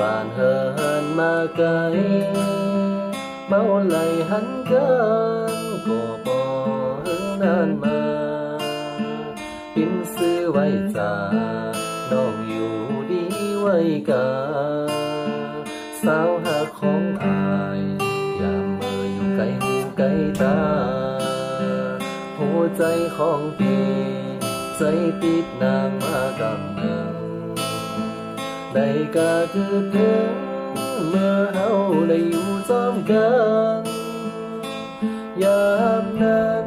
ຜ່ານເຫີນມາໄກ ເມົາໄຫຼຫັນກັນ ກໍບໍ່ເຫິງນານມາ ປິ່ນຊື່ໄວ້ຈາ ນ້ອງຢູ່ດີໄວກາ ສາວຮັກຂອງອ້າຍ ຍາມເມີຢູ່ໄກຫູໄກຕາ ຫົວໃຈຂອງພີ່ ໃຈຕິດນາງມາກຳໜຶ່ງ ໄດ້ກະຄິດເຖິງ ເມື່ອເຮົາໄດ້ຢູ່ພ້ອມກັນ ຍາມນັ້ນ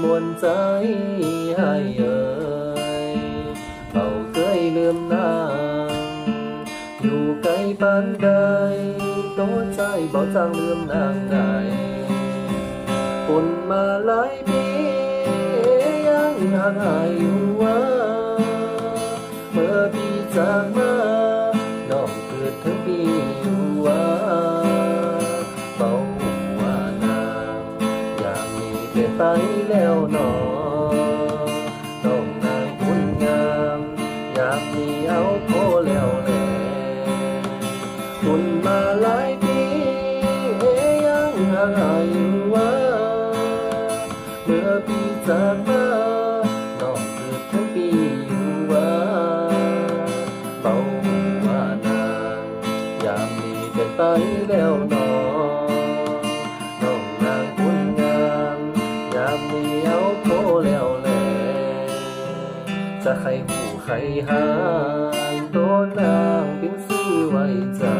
ມ່ວນໃຈອ້າຍເອີຍ ເບົາເຄີຍລືມນາງ ຢູ່ໄກປານໃດ ໂຕໃຈເບົາຈັ່ງລືມນາງໄດ້ ປົນມາຫຼາຍປີ ຍັງຮັກອ້າຍຢູ່ຫວາ ເມື່ອພີ່ຈາກມາ ນ້ອງຄິດເຖິງພີ່ຢູ່ຫວາ ເບົາຮູ້ວ່ານາງ ຍາມນີ້ເປັນໄປແລ້ວໜໍ ນ້ອງນາງຄົນງາມ ຍາມນີ້ເອົາພໍແລ້ວແລ ຄົນມາຫຼາຍປີ ຍັງຮັກອ້າຍຢູ່ຫວາ ເມື່ອພີ່ຈາກມາ ນ້ອງຄິດເຖິງພີ່ຢູ່ຫວາ ເບົາຮູ້ວ່ານາງ ຍາມນີ້ເປັນໄປແລ້ວໜໍ ນ້ອງນາງຄົນງາມ ຍາມນີ້ເອົາພໍແລ້ວແລ ຈະໃຄ່ຮູ້ໃຄ່ຫາ ໂຕນາງປິ່ນຊື່ໄວ້ຈາ